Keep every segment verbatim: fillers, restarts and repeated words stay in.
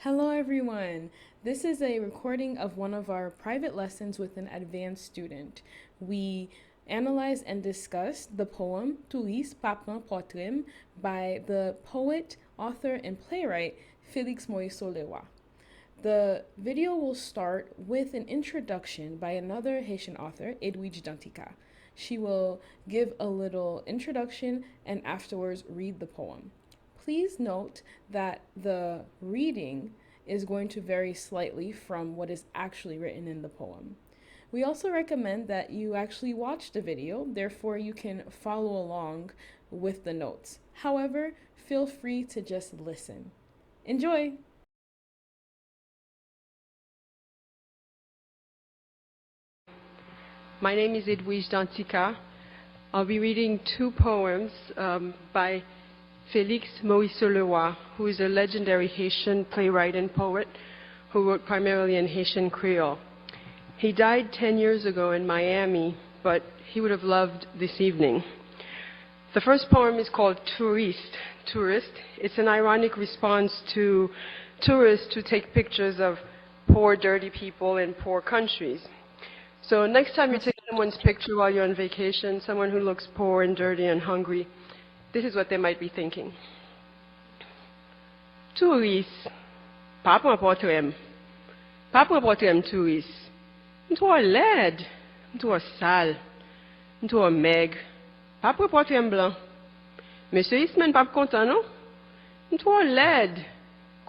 Hello, everyone. This is a recording of one of our private lessons with an advanced student. We analyzed and discussed the poem Touris pa pran pòtre m by the poet, author, and playwright Félix Morisseau-Leroy. The video will start with an introduction by another Haitian author, Edwidge Danticat. She will give a little introduction and afterwards read the poem. Please note that the reading is going to vary slightly from what is actually written in the poem. We also recommend that you actually watch the video, therefore, you can follow along with the notes. However, feel free to just listen. Enjoy! My name is Edwige Danticat. I'll be reading two poems um, by Félix Morisseau-Leroy, who is a legendary Haitian playwright and poet who wrote primarily in Haitian Creole. He died ten years ago in Miami, but he would have loved this evening. The first poem is called Touriste. Touriste. It's an ironic response to tourists who take pictures of poor, dirty people in poor countries. So next time you take someone's picture while you're on vacation, someone who looks poor and dirty and hungry, this is what they might be thinking. Touris, pa pran pòtrè m. Pa pran pòtrè m, touris. M twò lèd. M twò sal. M twò mèg. Pa pran pòtrè m, blan. Mesye Eastman p ap kontan, non. M twò lèd.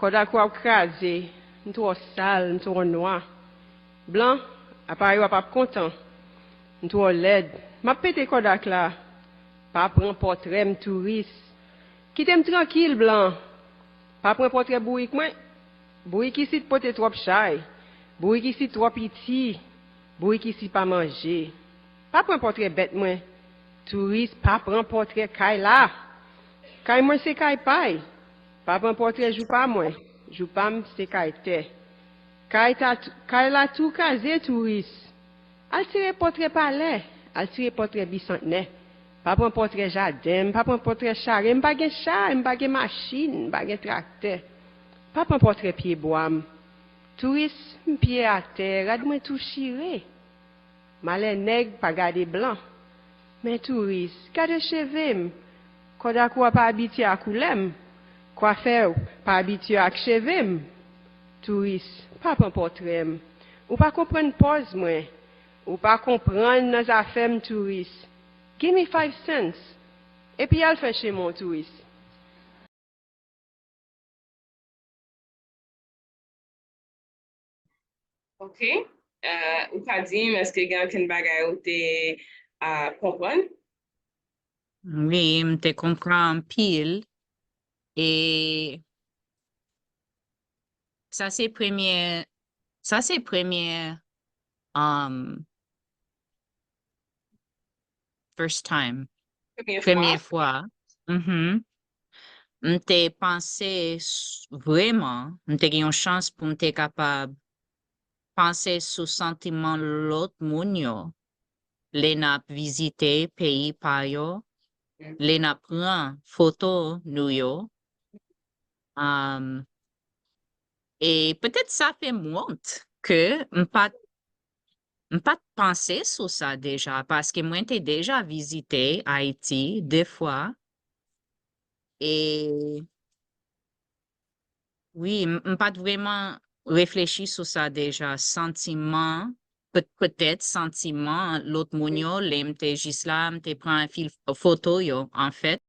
Kòd ak ou ap kraze. M twò sal. M twò nwa. Blan, aparèy ou a p ap kontan. M twò lèd. M ap pete kòd ak la. Pa pran pòtrè m, touris. Kite m trankil, blan. Pa pran pòtrè bourik mwen. Bourik isit pote twòp chay. Bourik isit twò piti. Bourik isit pa manje. Pa pran pòtrè bèt mwen. Touris, pa pran pòtrè kay la. Kay mwen se kay pay. Pa pran pòtrè joupa mwen. Joupa m se kay tè. Kay, ta, kay la tou kraze, touris. Al tire pòtrè palè, al tire pòtrè bisantnè. Pa pran pòtrè jaden m, pa pran pòtrè chare, m pa gen chay, m pa gen machin, m pa gen traktè. Pa pran pòtrè pyebwa m. Touris, m pye atè, rad mwen tou chire. Malè nèg pa gade blan. Men touris, gade cheve m. Kòd ak ou a pa abitye a koulè m. Kwafè pa abitye ak cheve m. Touris, pa pran pòtrè m. Ou pa konprann pòz mwen. Ou pa konprann nan zafè m, touris. Give me five cents. Epi al fè chemen w, touris. Ok. Euh, ou ka di m, èske gen ankenn bagay ou te uh, konprann? Wi, m te konprann anpil. E sa se premye, sa se premye, um, first time. Premye fwa. Premye fwa. Mhm. M te panse s- vreman, m te gen yon chans pou m te kapab panse sou santiman lòt moun yo lè n ap vizite peyi pa yo, lè n ap pran foto nou yo. Um, e petèt sa fè m wont ke m pa t m pa t panse sou sa deja, paske mwen te deja vizite Ayiti de fwa. E wi, m m pa t vrèman reflechi sou sa deja, santiman, pe- petèt santiman lòt moun yo, lè m te jis la, m te pran fil foto yo, anfèt.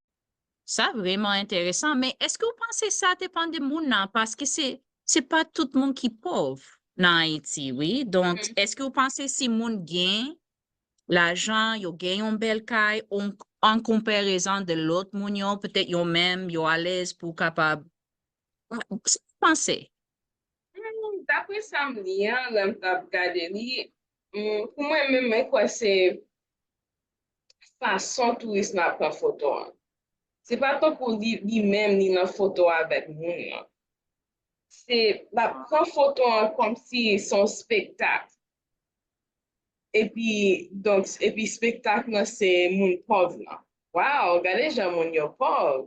Sa vrèman enteresan, men èske w panse sa depann de moun nan? Paske se, se pa tout moun ki pòv nan Ayiti, wi. Donk, èske w panse si moun gen lajan, yo gen yon bèl kay, on- an konparezon de lòt moun yo, petèt yo menm, yo alèz pou kapab. Sa w panse? Hmm, dapre sa m li an, lè m t ap gade li, hmm, pou mwen menm, mwen kwè se fason touris la pran foto an. Se pa tankou li, li menm li nan foto avèk moun nan. Se, l ap pran foto an kòmsi se yon spektak. Epi, donk, epi spektak lan se moun pòv lan. Waw, gade jan moun yo pòv.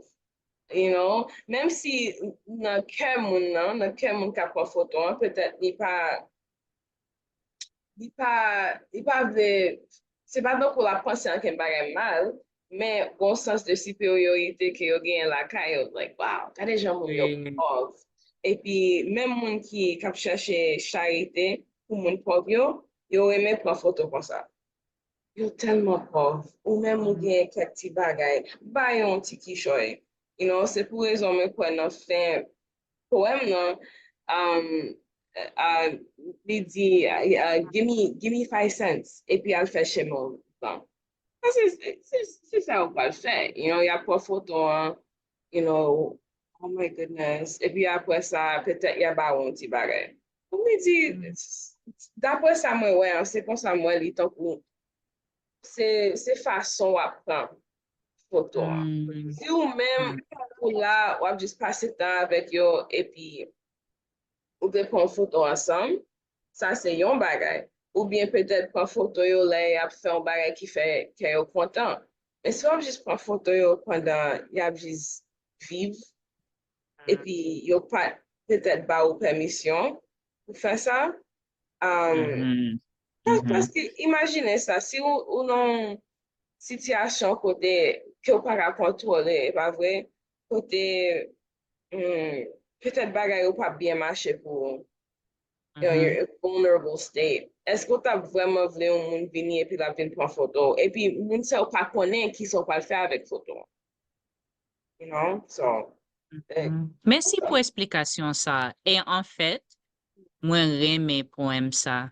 you know, menm si nan kè moun nan, nan kè moun k ap pran foto an, petèt li pa, li pa, li pa vle, se pa tankou l ap panse ankenn bagay mal, men gon sans de siperyorite ke yo genyen lakay yo, like, wow, gade jan moun yo pòv. Epi, menm moun ki, k ap chèche charite pou moun pòv yo, yo renmen pran foto konsa. Yo tèlman pòv. Ou menm ou gen kèk ti bagay. Ba yo yon ti kichòy. You know, se pou rezon mwen kwè nan fen powèm nan, um, uh, li di, uh, uh, give me, give me five cents, epi al fè chemen w. Bon. Se, se, se, se sa yo pral fè. You know, y ap pran foto an, you know, oh my goodness. Epi apre sa, petèt y a ba ou yon ti bagay. Mwen di, dapre sa mwen wè an, se konsa mwen li tankou se, se fason w ap pran foto an. Si ou menm, ou la, w ap jis pase tan avèk yo, epi ou te pran foto ansanm, sa se yon bagay. Oubyen petèt pran foto yo lè y ap fè yon bagay ki fè kè yo kontan. Men si w ap jis pran foto yo pandan y ap jis viv, epi yo pa petèt ba ou pèmisyon pou fè sa, um, pa- paske imajine sa, si ou, ou nan yon sitiyasyon kote ke w pa ka kontwole, e pa vre, kote, hmm, petèt bagay yo p ap byen mache pou ou. You're in a vulnerable state. Èske w t ap vrèman vle yon moun vini epi l ap vin pran foto w? Epi moun sa yo pa konnen kisa w pral fè avèk foto w. You know? So, eh, Mèsi pou esplikasyon sa. E anfèt, mwen renmen powèm sa.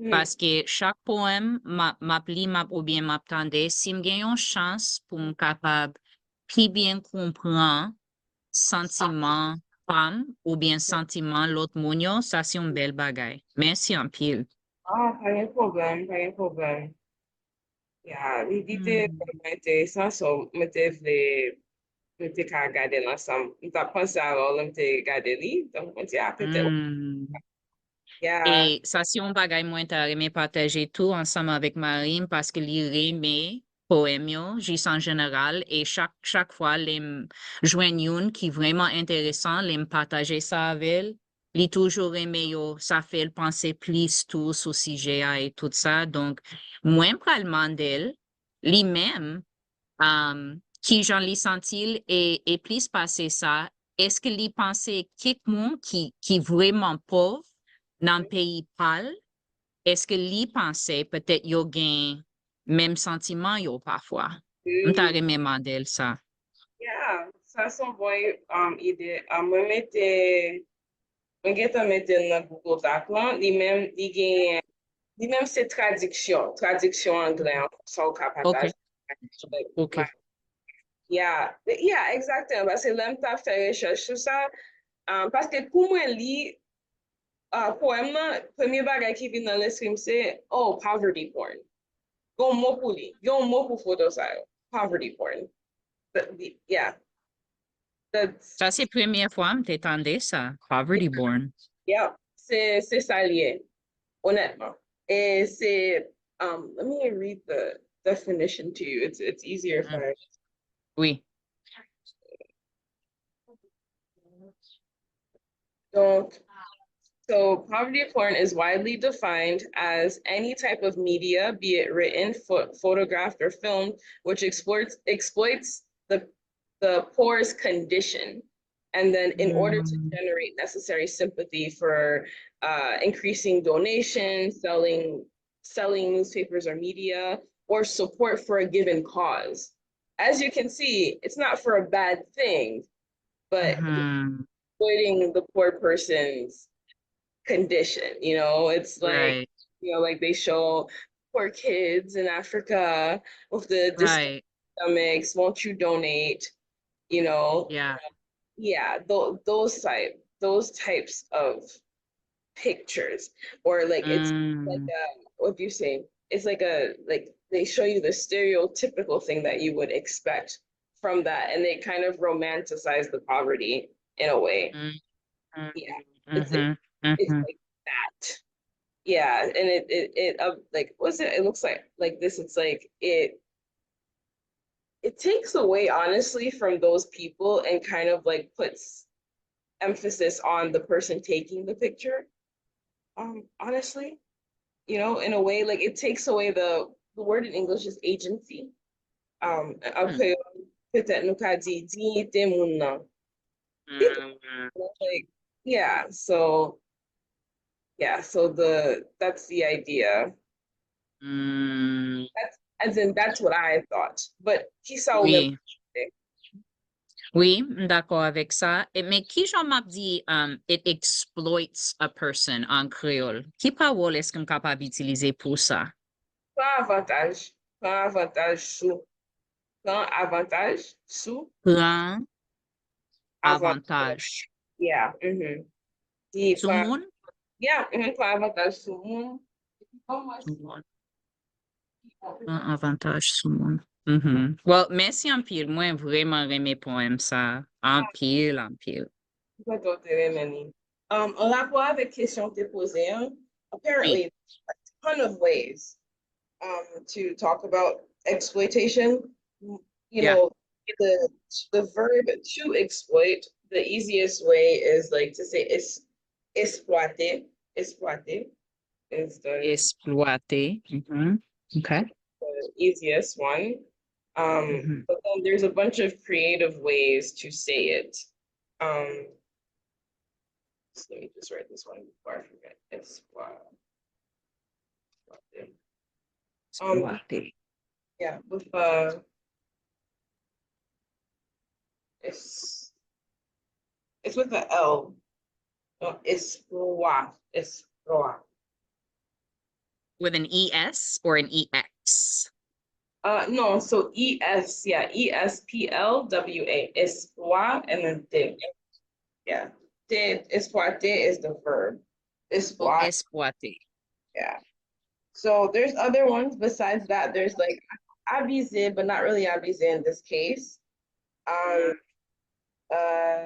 Paske chak powèm m ap, m ap li, m ap, oubyen m ap tande, si m gen yon chans pou m kapab pi byen konpran santiman pa m oubyen santiman lòt moun yo, sa se yon bèl bagay. Mèsi anpil. Ah, pa gen pwoblèm, pa gen pwoblèm. Ya, li, li te vrèman enteresan, so mwen te vle, nou te ka gade l ansanm. M t ap panse avè w lè m te gade li, donk mwen di, ah, petèt. E sa se yon bagay mwen ta renmen pataje tou ansanm avèk mari m, paske li renmen powèm yo, jis an jeneral, e chak, chak fwa lè m jwenn youn ki vrèman enteresan, lè m pataje sa avè l, li toujou renmen yo, sa fè l panse plis tou sou sijè a e tout sa. Donk, mwen pral mande l, li menm, um, kijan li santi l, e, e plis pase sa, èske li panse kèk moun ki, ki vrèman pòv nan peyi pa l, èske li panse petèt yo gen menm santiman yo pafwa? M ta renmen mande l sa. Yeah, sa se yon bon, um, ide. Um, mwen mete, mwen gentan mete l nan Google Doc lan. Li menm, li genyen, li menm se tradiksyon, tradiksyon anglè an, sa w ka pataje. Ok. Yeah, yeah, egzakteman. Paske lè m t ap fè rechèch sou sa, um, paske kou mwen li, uh, powèm nan, premye bagay ki vin nan lespri m se, oh, poverty porn. Gen yon mo pou li. Gen yon mo pou foto sa yo. Poverty porn. But, yeah. That's, Sa se premye fwa m te tande sa, poverty porn. Yeah. Se, se sa l ye, onètman. E se, um, let me read the definition to you. It's, it's easier if I Oui. Donc, so poverty porn is widely defined as any type of media, be it written, pho- photographed, or filmed, which exploits exploits the the poor's condition, and then in order to generate necessary sympathy for uh, increasing donations, selling selling newspapers or media, or support for a given cause. As you can see, it's not for a bad thing, but exploiting the poor person's condition. You know, it's like, Right. you know, like they show poor kids in Africa with the dis- Right. stomachs. Won't you donate? You know, Yeah. yeah, tho- those type, those types of pictures, or like it's like Mm. a, what do you say? It's like a, like they show you the stereotypical thing that you would expect from that, and they kind of romanticize the poverty in a way. Mm. Mm. Yeah, it's like Mhm. it's Mhm. like that. Yeah, and it it it uh, like what's it? It looks like like this. It's like it it takes away, honestly, from those people and kind of like puts emphasis on the person taking the picture. Um, honestly, you know, in a way, like, it takes away the the word in English is agency. Um, an Kreyòl, petèt nou ka di diyite moun nan. Like, yeah, so yeah, so the that's the idea. Mm, That's as in that's what I thought. But ki sa ou menm wi. Wi, m dakò avèk sa. E, men kijan m ap di um, it exploits a person an kreyòl? Ki pawòl èske m kapab itilize pou sa? Pran avantaj. Pran avantaj sou. Pran avantaj sou. Pran Avantaj. Avantaj. Yeah. Mm-hmm. Di Sou pran, moun? Yeah, mm-hmm, pran avantaj sou moun. Epi ban mwen Sou moun. Pran avantaj sou moun. Mhm. Well, mèsi anpil. Mwen vrèman renmen powèm sa. Anpil, anpil. Mwen kontan w te renmen li. Um, an rapò avèk kesyon w te poze an, apparently, there's a ton of ways um, to talk about exploitation. You Yeah. know, the the verb to exploit, the easiest way is like to say es, exploiter, exploiter is the Exploiter. Mhm. Okay. the easiest one. Um, Mhm. But then there's a bunch of creative ways to say it. Um, so let me just write this one before I forget. Exploit. Um, Exploiter. Yeah, with uh, it's it's with a L. No, exploit, exploit. With an E S or an E X? Uh, no, so E S, yeah, E S P L W A, exploit, and then te. Yeah, te, exploiter is the verb. Oh, Exploit, exploiter. Yeah. So there's other ones besides that. There's like abuser, but not really abuser in this case. Um, uh,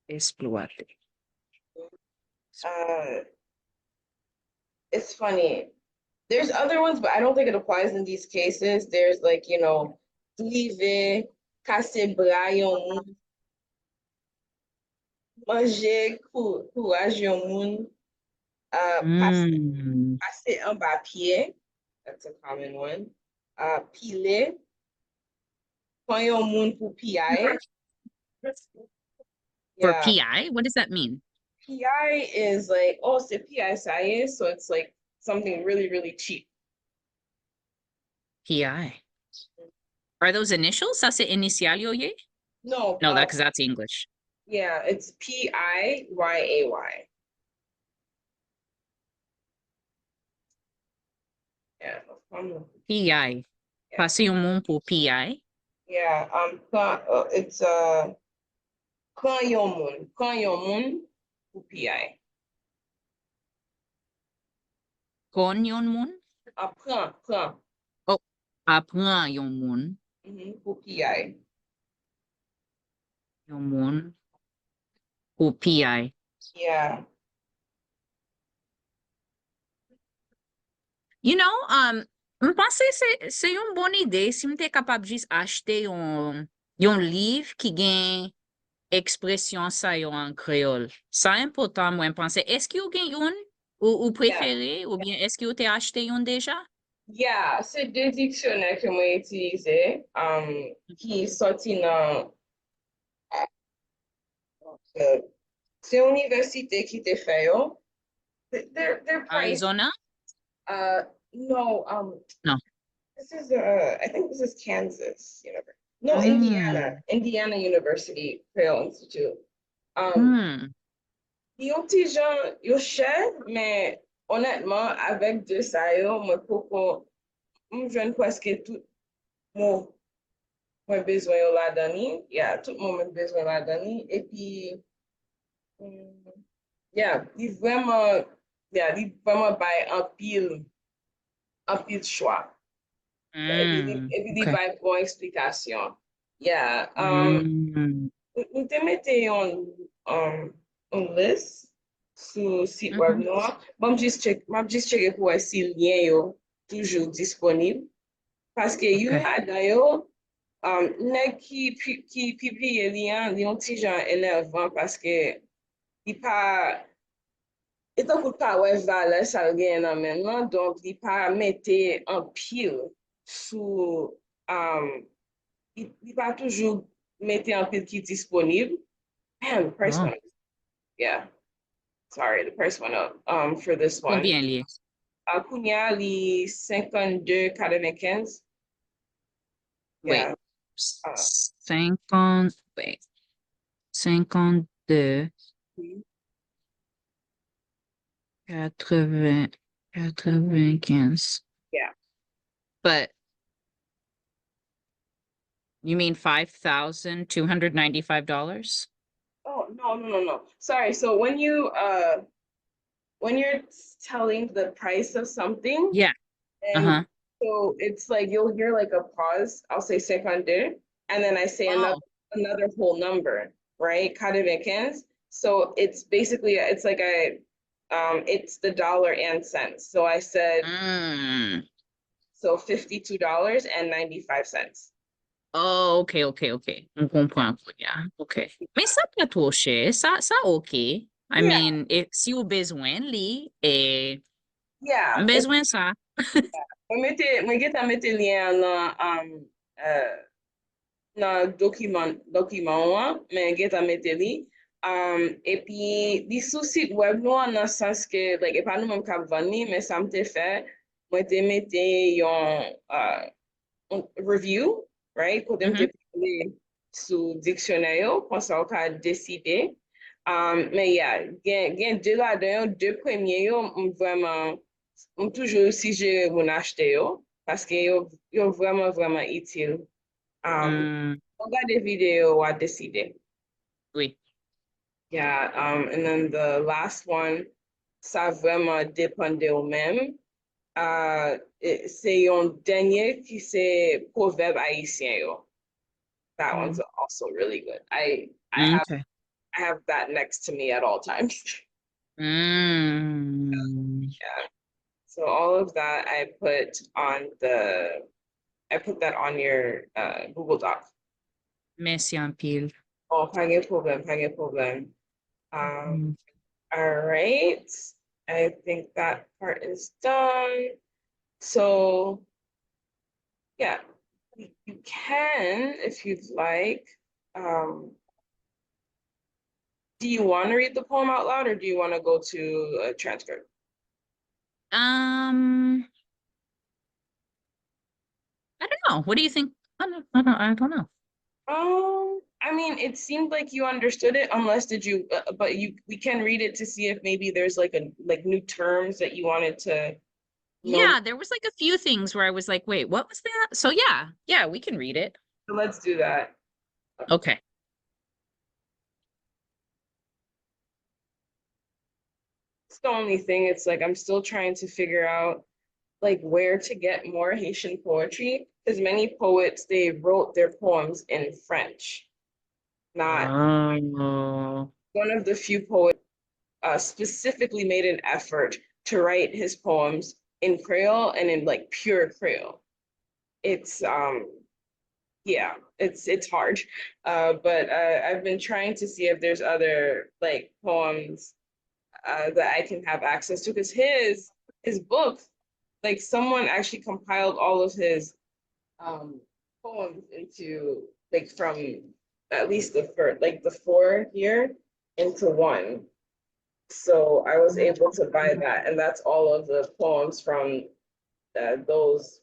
Exploiter. uh, it's funny. There's other ones, but I don't think it applies in these cases. There's like, you know, drive, kase bra yon moun, manje kou- kouraj yon moun, uh, pase, Mm. pase anba pye. That's a common one. Uh, pile, pran yon moun pou piyay. For Yeah. P I? What does that mean? P I is like, oh, se P I sa ye, so it's like something really, really cheap. P I. Are those initials? Sa se inisyal yo ye? No, No, uh, that, 'cause that's English. Yeah, it's P I Y A Y. Yeah, um, P I. Pase yon moun pou P I. Yeah, um, pran, uh, it's uh, pran yon moun, pran yon moun pou P I. Konn yon moun? Ah, pran, pran. Oh, aprann yon moun. Mhm, pou P I. Yon moun. Pou P I. Yeah. You know, um, m panse se, se yon bon ide si m te kapab jis achte yon, yon liv ki gen ekspresyon sa yo an kreyòl. Sa enpòtan, mwen panse. Èske ou gen youn ou, ou prefere, oubyen èske ou te achte youn deja? Yeah, se de diksyonè ke mwen itilize, um, ki sòti nan, uh, se yon inivèsite ki te fè yo. They're, they're pricey. Arizona? Uh, no, um, No. This is, uh, I think this is Kansas University. No, Mm. Indiana. Indiana University Creole Institute. Um, Hmm. Li yon ti jan, yo chè, men onètman, avèk de sa yo, mwen poko, m jwenn prèske tout mo mwen bezwen yo ladan li. Yeah, tout mo mwen bezwen ladan li. Epi, mm, yeah, li vrèman, yeah, li vrèman bay anpil, anpil chwa. Epi li, Mm, epi li ok. Bay bon eksplikasyon. Yeah, um, Mm, m m te mete yon, um, yon lis sou sit web mhm. Nou an. Bon, m jis tchek, m ap jis tcheke pou wè si lyen yo toujou disponib. Paske youn ladan yo, um, nèg ki, pi- ki pibliye li an, li yon ti jan enèvan paske li pa, e tankou l pa wè valè sa l genyen nan men l lan, donk li pa mete anpil sou, um, li, li pa toujou mete anpil ki disponib. Damn, the price went up. Yeah. Sorry, the price went up, um, for this one. Konbyen li ye? Uh, kounye a, li senkannde katrevenkenz. Wait. Yeah. Uh, senkant, wait. Senkannde. Mhm. Katreven, katrevenkenz. Yeah. But you mean five thousand two hundred ninety-five dollars? Oh, no, no, no, no. Sorry. So when you, uh, when you're telling the price of something, yeah. And uh-huh. So it's like you'll hear like a pause. I'll say senkannde, and then I say another, oh, another whole number, right? Katrevenkenz. So it's basically, it's like a, um, it's the dollar and cents. So I said, mm. So fifty-two dollars and ninety-five cents. Oh, ok, ok, ok. M konpran kounye a. Ok. Men sa pa twò chè. Sa, sa ok. I mean, e, si w bezwen li, e, yeah, m bezwen sa. Yeah. Mwen mete, mwen gentan mete lyen an nan, um, uh, nan dokiman, dokiman w an, men gentan mete li. Um, epi li sou sit web nou an nan sans ke, like, e pa nou menm k ap vann li, men sa m te fè, mwen te mete yon, uh, yon review, right? Kote m te pale sou diksyonè yo, konsa w ka deside. Um, men yeah, gen, gen de ladan yo, de premye yo, m vrèman, m toujou sijere moun achte yo, paske yo, yo vrèman, vrèman itil. Um, ou gade videyo, w a deside. Wi. Yeah, um, and then the last one, sa vrèman depann de ou menm. Uh, e, se yon dènye ki se pwovèb ayisyen yo. That one's also really good. I, I have, okay. I have that next to me at all times. Mm. Yeah. So all of that I put on the, I put that on your, uh, Google Doc. Mèsi anpil. Oh, pa gen pwoblèm, pa gen pwoblèm. Um, mm. All right. I think that part is done. So, yeah, you can, if you'd like. Um, do you want to read the poem out loud, or do you want to go to a transcript? Um, I don't know. What do you think? I don't, I don't, I don't know. Um, I mean, it seemed like you understood it, unless did you, uh, but you, we can read it to see if maybe there's, like, a, like, new terms that you wanted to know. Yeah, there was, like, a few things where I was like, "Wait, what was that?" So yeah, yeah, we can read it. So let's do that. Okay. It's the only thing. It's like I'm still trying to figure out, like, where to get more Haitian poetry, because many poets, they wrote their poems in French. Not, oh. One of the few poets, uh, specifically made an effort to write his poems in Creole and in, like, pure Creole. It's, um, yeah, it's, it's hard. Uh, but, uh, I've been trying to see if there's other, like, poems, uh, that I can have access to, 'cause his, his book, like, someone actually compiled all of his, um, poems into, like, from at least the first, like, the four here into one. So I was able to buy that, and that's all of the poems from, uh, those,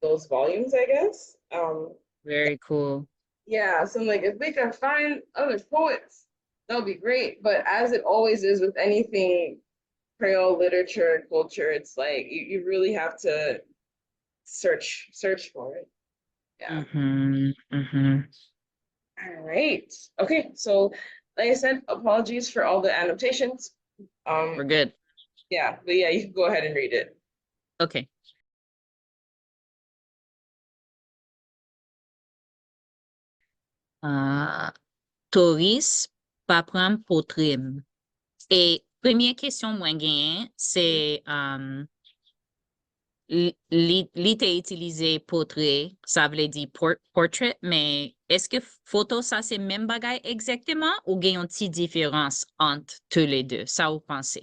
those volumes, I guess. Um, very cool. Yeah, so I'm like, if we can find other poets, that'll be great. But as it always is with anything Creole literature, culture, it's like you, you really have to search, search for it. Yeah. Mm-hmm. Mm-hmm. All right. Okay. So, like I said, apologies for all the annotations. Um, we're good. Yeah, but yeah, you can go ahead and read it. Okay. Ah, Toris, pa pran m pou trim. E premye kesyon mwen genyen, se, um, li, li, li te itilize potre, sa vle di por-, portrait, men èske foto sa se menm bagay egzakteman ou gen yon ti diferans ant tou le de? Sa ou panse?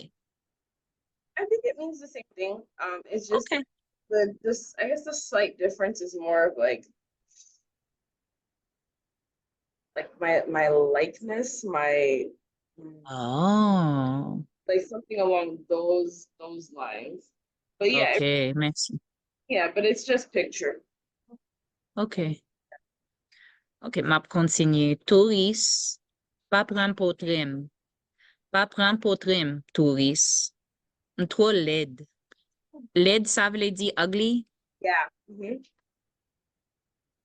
I think it means the same thing. Um, it's just Okay. the this I guess the slight difference is more of like like my my likeness, my Oh, like something along those those lines. But yeah, it- okay, merci. Yeah, but it's just picture. Ok. Ok, m ap kontinye. Touris, pa pran potre m. Pa pran potre m, touris. M twò lèd. Lèd, sa vle di ugly? Yeah. Mm-hmm.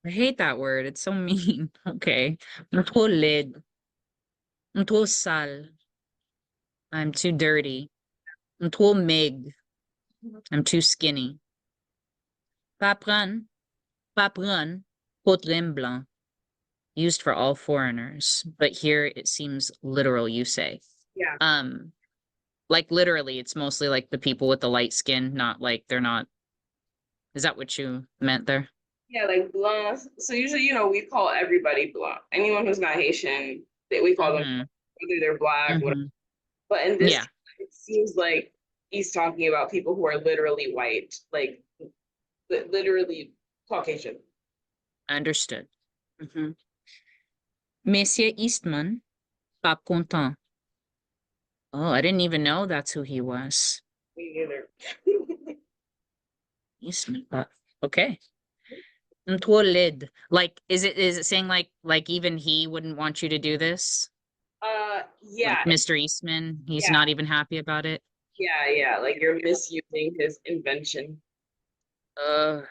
I hate that word. It's so mean. Ok. M twò lèd. M twò sal. I'm too dirty. M twò mèg. I'm too skinny. Pa pran, pa pran potre m blan. Used for all foreigners, but here it seems literal, you say. Yeah. Um, like, literally, it's mostly like the people with the light skin, not like they're not. Is that what you meant there? Yeah, like blanc. So usually, you know, we call everybody blanc. Anyone who's not Haitian, they, we call them Mhm, whether they're black, whatever. mhm. But in this Yeah. case, it seems like he's talking about people who are literally white, like li- literally Caucasian. Understood. Mhm. Mesye Eastman p ap kontan. Oh, I didn't even know that's who he was. Me neither. Eastman. Uh, okay. M twò lèd. Like, is it is it saying like like even he wouldn't want you to do this? Uh, yeah, Like Mister Eastman, he's Yeah. not even happy about it. Yeah, yeah. Like you're misusing his invention. Uh,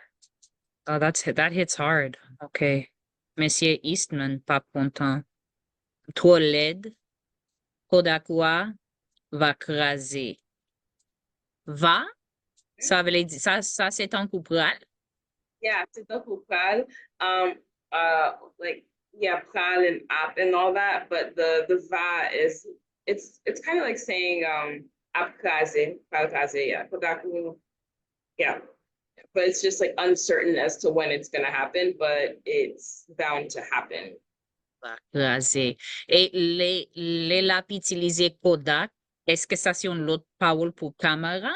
oh, that's that hits hard. Okay. Mesye Eastman p ap kontan. Twò lèd. Kodak ou a va kraze. Va? Sa vle di, sa, sa se tankou pral? Yeah, se tankou pral. Um, uh, like yeah, pral and ap and all that, but the the va is it's it's kind of like saying um ap kraze, pral kraze, yeah. Kodak ou, yeah. But it's just like uncertain as to when it's gonna happen, but it's bound to happen. Va kraze. E lè, lè l ap itilize Kodak, èske sa se yon lòt pawòl pou kamera?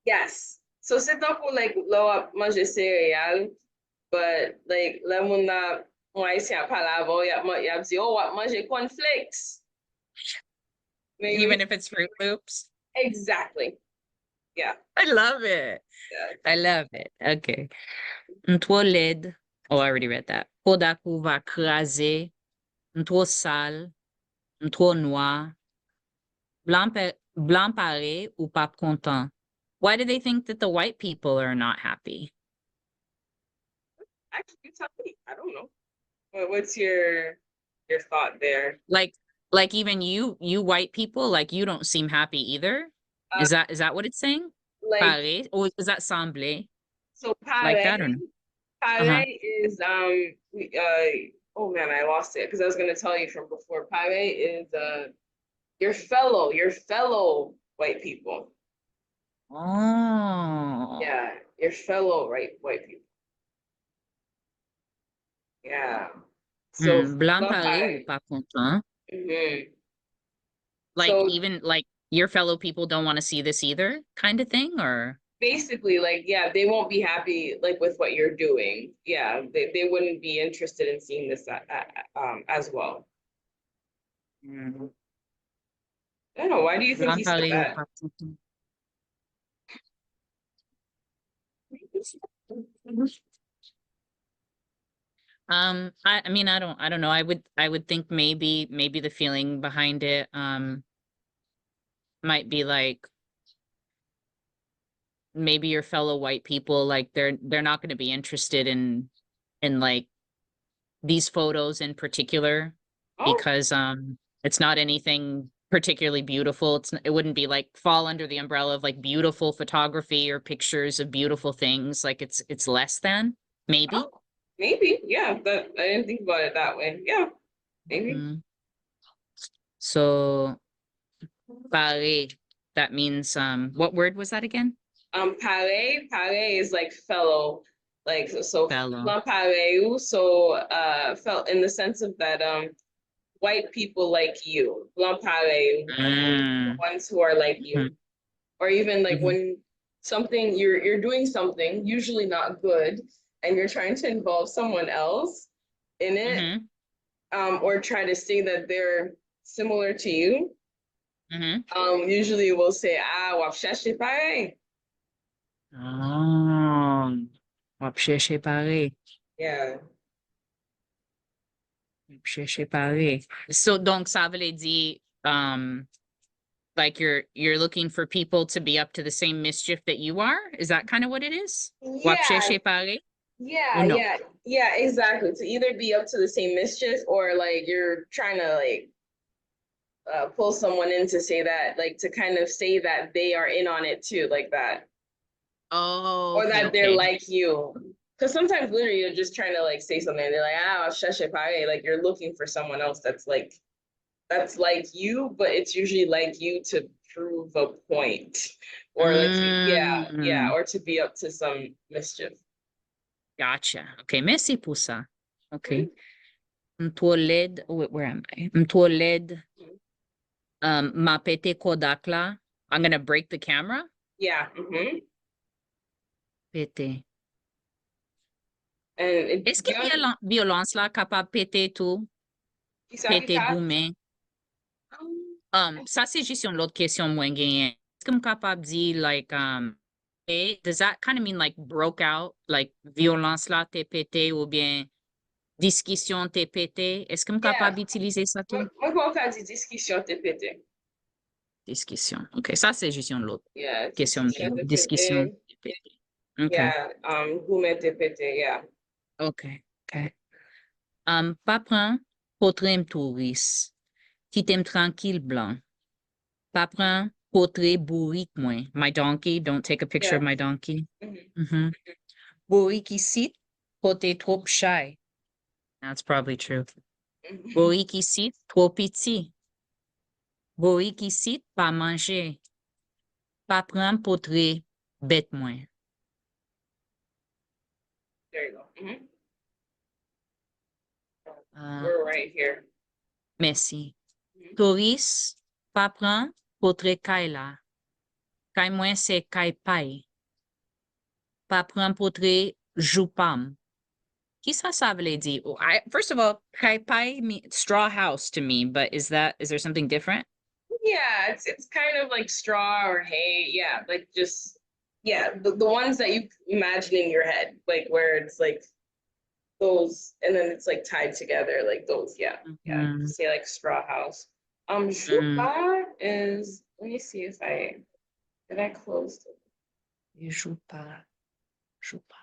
Yes. So se tankou like lè w ap manje sereyal, but like lè moun nan yon ayisyen ap pale avè w, y ap man- y ap di, oh, w ap manje cornflakes. Men yo Even if it's Fruit Loops? Exactly. Yeah. I love it. Yeah. I love it. Okay. M twò lèd. Oh, I already read that. Kodak ou va kraze. M twò sal. M twò nwa. Blan, pe- blan pare ou p ap kontan. Why do they think that the white people are not happy? Actually, you tell me. I don't know. What, what's your your thought there? Like, like even you, you white people, like, you don't seem happy either. Is that, is that what it's saying? Like Pare, or is that semble? So Like that or pare, no? pare is um we- uh oh man, I lost it because I was gonna tell you from before. Pare is uh your fellow, your fellow white people. Oh. Yeah, your fellow right white people. Yeah. So Mm, blan blan pare pare. Ou pa kontan. Mhm. Like So even like your fellow people don't want to see this either, kind of thing, or basically, like, yeah, they won't be happy like with what you're doing. Yeah, they, they wouldn't be interested in seeing this uh, uh, um as well. Mm. I don't know. Why do you think Blan he said pare ou that? pa kontan. Um, I, I mean, I don't, I don't know. I would, I would think maybe, maybe the feeling behind it, um, might be like maybe your fellow white people, like they're, they're not going to be interested in, in like these photos in particular Oh, because, um, it's not anything particularly beautiful. It's, it wouldn't be like fall under the umbrella of like beautiful photography or pictures of beautiful things. Like it's, it's less than, maybe. Oh, maybe. Yeah, that I didn't think about it that way. Yeah, maybe. Mm. So, pare, that means, um, what word was that again? Um, parèy, parèy is like fellow, like, so, fellow. Blan parèy ou, so, uh, fel-, in the sense of that, um, white people like you, blan parèy ou, mm, the ones who are like you. Mm-hmm. Or even like, mm-hmm, when something, you're, you're doing something, usually not good, and you're trying to involve someone else in it, mm-hmm, um, or try to say that they're similar to you, mm-hmm, um, usually we'll say, ah, w ap chèche parèy. Ah, w ap chèche parèy. Yeah. W ap chèche parèy. So, donk, sa vle di, um, like, you're, you're looking for people to be up to the same mischief that you are? Is that kind of what it is? W ap, yeah, chèche parèy? Yeah, or no? Yeah, yeah, exactly. To either be up to the same mischief or, like, you're trying to, like, uh, pull someone in to say that, like, to kind of say that they are in on it too, like that. Oh, or okay, that they're, okay, like you. Because sometimes literally you're just trying to, like, say something and they're like, ah, cherche pareil. Like, you're looking for someone else that's like, that's like you, but it's usually like you to prove a point. Or like, to, yeah, yeah, mm, or to be up to some mischief. Gotcha. Ok, mèsi pou sa. Ok. Mm. M twò lèd. Wait, where am I? M twò lèd. Mm. Um, m a pete Kodak la. I'm gonna break the camera. Yeah. Mm-hmm. Pete. And it, èske vyolan-, vyolans la kapab pete tou? Ki sa ki pete ka goumen? Um, sa se jis yon lòt kesyon mwen genyen. Èske m kapab di, like, um, e, does that kind of mean, like, broke out? Like, vyolans la te pete oubyen diskisyon te pete? Èske m kapab itilize sa tou? Mwen, mwen kwè w ka di diskisyon te pete. Diskisyon. Ok, sa se jis yon lòt kesyon m te gen. Diskisyon te pete. Ok. Yeah, um, goumen te pete, yeah. Ok, ok. Um, pa pran potre m touris. Kite m trankil blan. Pa pran potre bourik mwen. My donkey, don't take a picture of my donkey. Mm-hmm. Bourik isit pote twòp chay. That's probably true. Mm-hmm. Bourik isit twò piti. Bourik isit pa manje. Pa pran potre bèt mwen. There you go. Mm-hmm. Ah. We're right here. Mèsi. Mm-hmm. Touris, pa pran potre kay la. Kay mwen se kay pay. Pa pran potre jou pa m. Kisa sa vle di? Oh, I, first of all, kay pay mean straw house to me, but is that, is there something different? Yeah, it's, it's kind of like straw or hay. Yeah, like, just, yeah, the, the ones that you imagine in your head, like, where it's like those, and then it's, like, tied together, like, those, yeah, yeah. Mm-hmm. Say, like, straw house. Um, jou pa is, let me see if I, did I close it? Jou pa. Jou pa.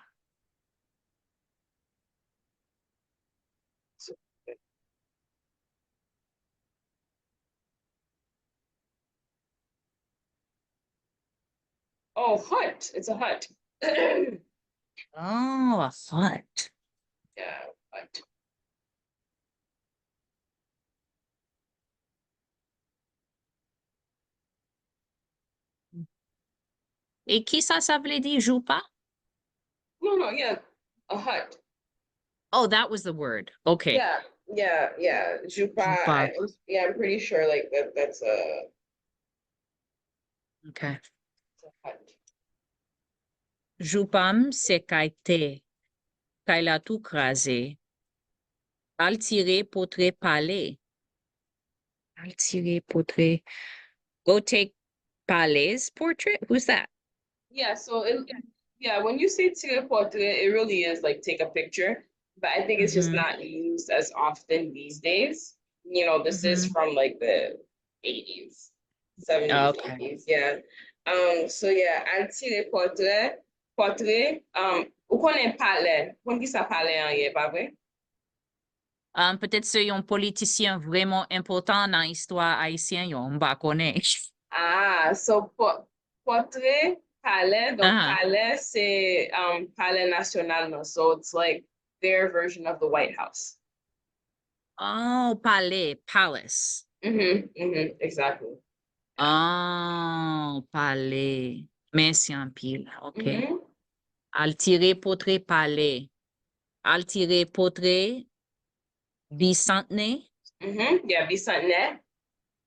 Oh, hut. It's a hut. Oh, a hut. Yeah, hut. E kisa sa vle di, jou pa? No, no, yeah, a hut. Oh, that was the word. Okay. Yeah, yeah, yeah. Jou pa. Jou pa. I, yeah, I'm pretty sure, like, that, that's a, okay. It's a hut. Jou pa m se kay tè. Kay la tou kraze. Al tire potre palè. Al tire potre. Go take Pale's portrait? Who's that? Yeah, so it, yeah, when you say tire pòtre, it really is like take a picture, but I think it's just, mm-hmm, not used as often these days. You know, this is, mm-hmm, from, like, the eighties, seventies, okay, eighties, yeah. Um, so yeah, al tire pòtre, pòtre, um, ou konnen palè, ou konn kisa palè an ye, pa vre? Um, petèt se yon politisyen vrèman enpòtan nan istwa ayisyen yo, m pa konnen. Ah, so pò-, pòtre palè, donk, aha, palè se, um, palè nasyonal nan, so it's like their version of the White House. Oh, palè, palace. Mm-hmm, mm-hmm, exactly. Oh, palè. Mèsi anpil. Ok. Al tire potre palè. Al tire potre bisantnè. Mhm. Yeah, bisantnè.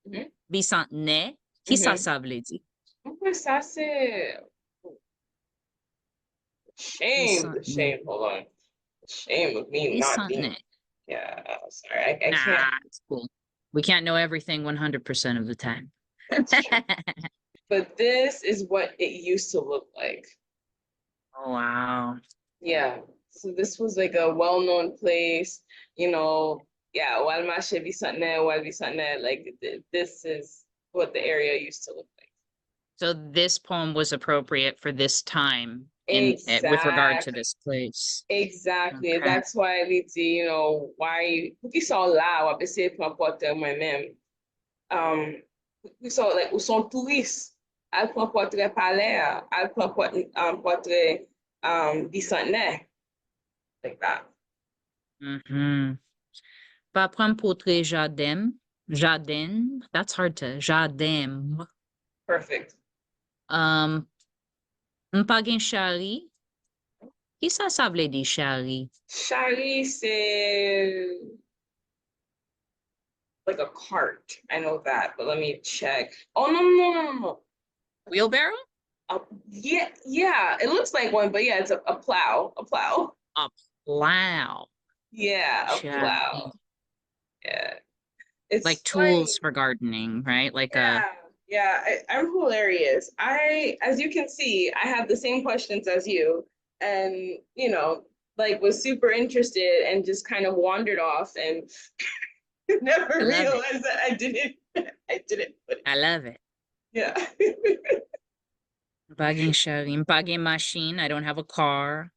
Mhm. Bisantnè. Kisa sa vle di? Mwen sa se shame, shame, hold on. Shame of me not being. Yeah, sorry, I, I can't. Nah, it's cool. We can't know everything one hundred percent of the time. But this is what it used to look like. Oh, wow. Yeah. So this was like a well-known place, you know. Yeah, w al mache bisantnè, w al bisantnè, like th- this is what the area used to look like. So this poem was appropriate for this time in, eh, with regard to this place. Exactly. That's why we di, you know, why, poukisa w la, w ap eseye pran pòtrè mwen menm. Um, poukisa, like, ou se yon touris, al pran pòtrè palè a, al pran pòt- um, pòtrè um, bisantnè. Like that. Mhm. Pa pran pòtrè jaden m. Jaden m. That's hard to. Jaden m. Perfect. Um, m pa gen chari. Kisa sa vle di chari? Chari se like a cart. I know that, but let me check. Oh, no, no, no, no, no. Wheelbarrow? Uh, yeah, yeah. It looks like one, but yeah, it's a, a plow. A plow. A plow. Yeah, a plow. Yeah. It's like tools for gardening, right? Like a Yeah, yeah, I, I'm hilarious. I, as you can see, I have the same questions as you, and you know, like was super interested and just kind of wandered off and never realized that I didn't, I didn't put it. I love it. Yeah. M pa gen chari, m pa gen machin, I don't have a car.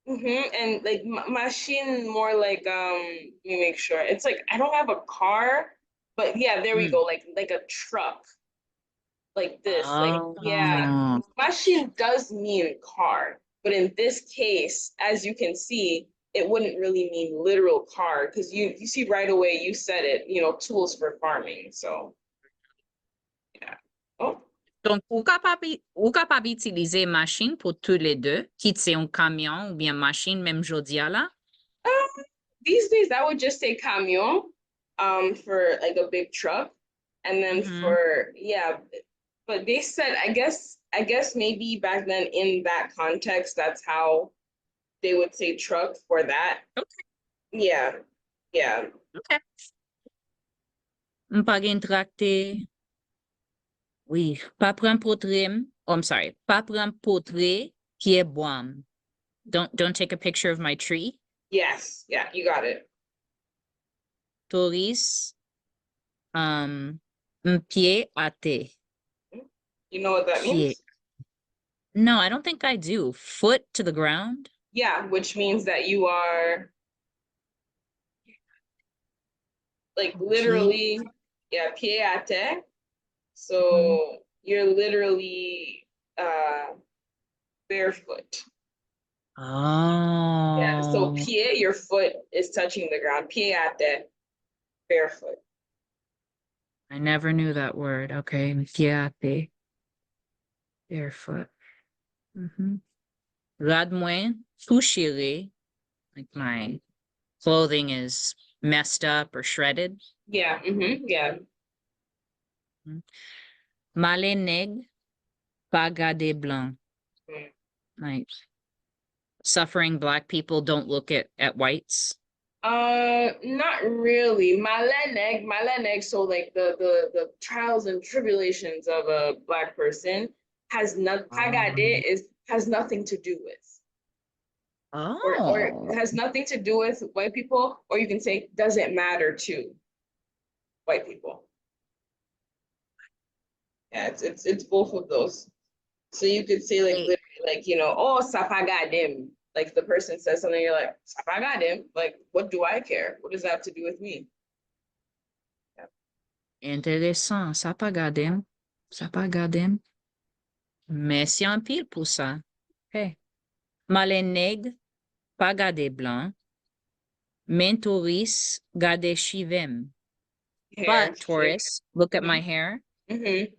Mm-hmm. And like m- machine, more like um, let me make sure. It's like I don't have a car, but yeah, there we go. Like like a truck, like this. Like yeah, Oh, machine does mean car, but in this case, as you can see, it wouldn't really mean literal car because you you see right away you said it. You know, tools for farming. So yeah. Oh. Donk, ou kapab, i- ou kapab itilize machin pou tou le de, kit se yon kamyon oubyen machin, menm jodi a la. Um, these days, I would just say camion, um, for like a big truck, and then Mhm. for yeah, but they said I guess I guess maybe back then in that context, that's how they would say truck for that. Ok. Yeah, yeah. Ok. M pa gen traktè. Wi, pa pran pòtrè m. Oh, I'm sorry. Pa pran pòtrè pyebwa m. Don't don't take a picture of my tree. Yes, yeah, you got it. Touris, um, m pye atè. You know what that Pye. means? No, I don't think I do. Foot to the ground. Yeah, which means that you are like Pye. Literally, yeah, pye atè. So you're literally uh barefoot. Yeah, so Oh, pye, your foot is touching the ground. Pye atè, barefoot. I never knew that word. Okay, m pye atè. Barefoot. Mhm. Rad mwen tou chire. Like my clothing is messed up or shredded. Yeah, mm-hmm, yeah. Mhm. Malè nèg pa gade blan. Mm. Like suffering black people don't look at at whites. Uh, not really. Malè nèg, malè nèg. So like the the the trials and tribulations of a black person has not. Pa gade Um, is has nothing to do with, or or oh, has nothing to do with white people, or you can say doesn't matter to white people. Yeah, it's it's it's both of those. So you could say like Wait. Literally, like, you know, oh, sa pa gade m. Like the person says something, you're like, sa pa gade m. Like, what do I care? What does that have to do with me? Enteresan, sa pa gade m. Sa pa gade m. Mèsi anpil pou sa. Hey. Malè nèg pa gade blan, men touris gade chive m. But tourist, look at my hair. Mm-hmm.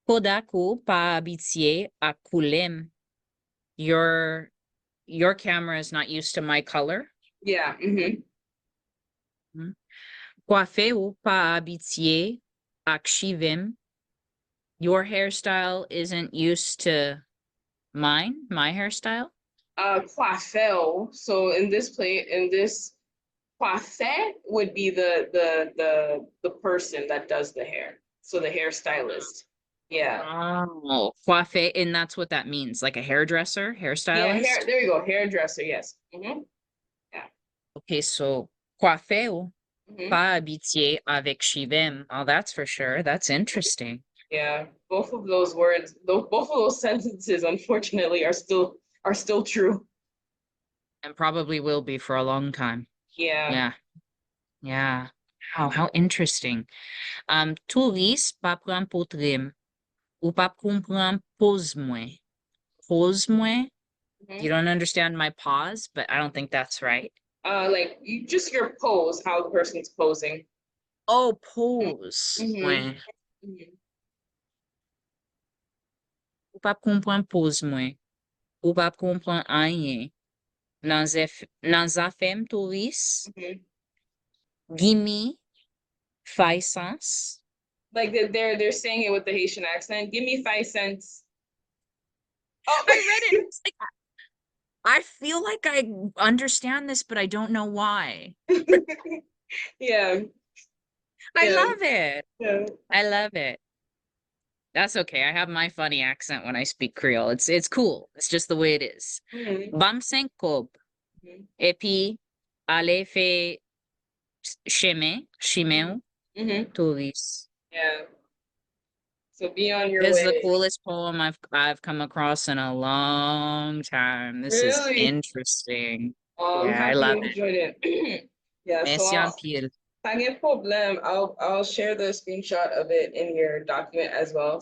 Kodak ou pa abitye ak koulè m. Your your camera is not used to my color. Yeah. Mm-hmm. Kwafè ou pa abitye ak chive m. Your hairstyle isn't used to mine, my hairstyle. Uh, kwafè w. So in this play, in this, kwafè would be the the the the person that does the hair. So the hairstylist. Yeah. Oh, kwafè, and that's what that means, like a hairdresser, Yeah, hairstylist. Hair, there you go. Hairdresser. Yes. Mm-hmm. Okay, so kwafè ou Mm-hmm. pa abitye avèk chive m. Oh, that's for sure. That's interesting. Yeah. Both of those words, tho- both of those sentences, unfortunately, are still are still true. And probably will be for a long time. Yeah. Yeah. Yeah. Wow, how interesting. Um, touris pa pran pòtre m. Ou pa konprann poz mwen. Poz mwen? Mhm. You don't understand my pause, but I don't think that's right. Uh, like you, just your pose, how the person's posing. Oh, poz Mhm. mwen. Mhm. Ou pa konprann poz mwen. Ou pa konprann anyen. Nan zèf, nan zafè m touris. Mhm. Gimme five cents. Like they're, they're they're saying it with the Haitian accent. Give me five cents. Oh, I read it. It's like, I feel like I understand this, but I don't know why. Yeah. I Yeah. love it. Yeah. I love it. That's okay. I have my funny accent when I speak Creole. It's it's cool. It's just the way it is. Mhm. Ban m senk kòb. Mhm. Epi ale fè chemen, chimen ou, Mhm. touris. Yeah. So be on your This is the way. Coolest poem I've I've come across in a long time. This is Really? Interesting. Oh, I'm Yeah, I happy love you it. Enjoyed it. Yeah, so Mèsi I'll, anpil. Pa gen pwoblèm. I'll I'll share the screenshot of it in your document as well.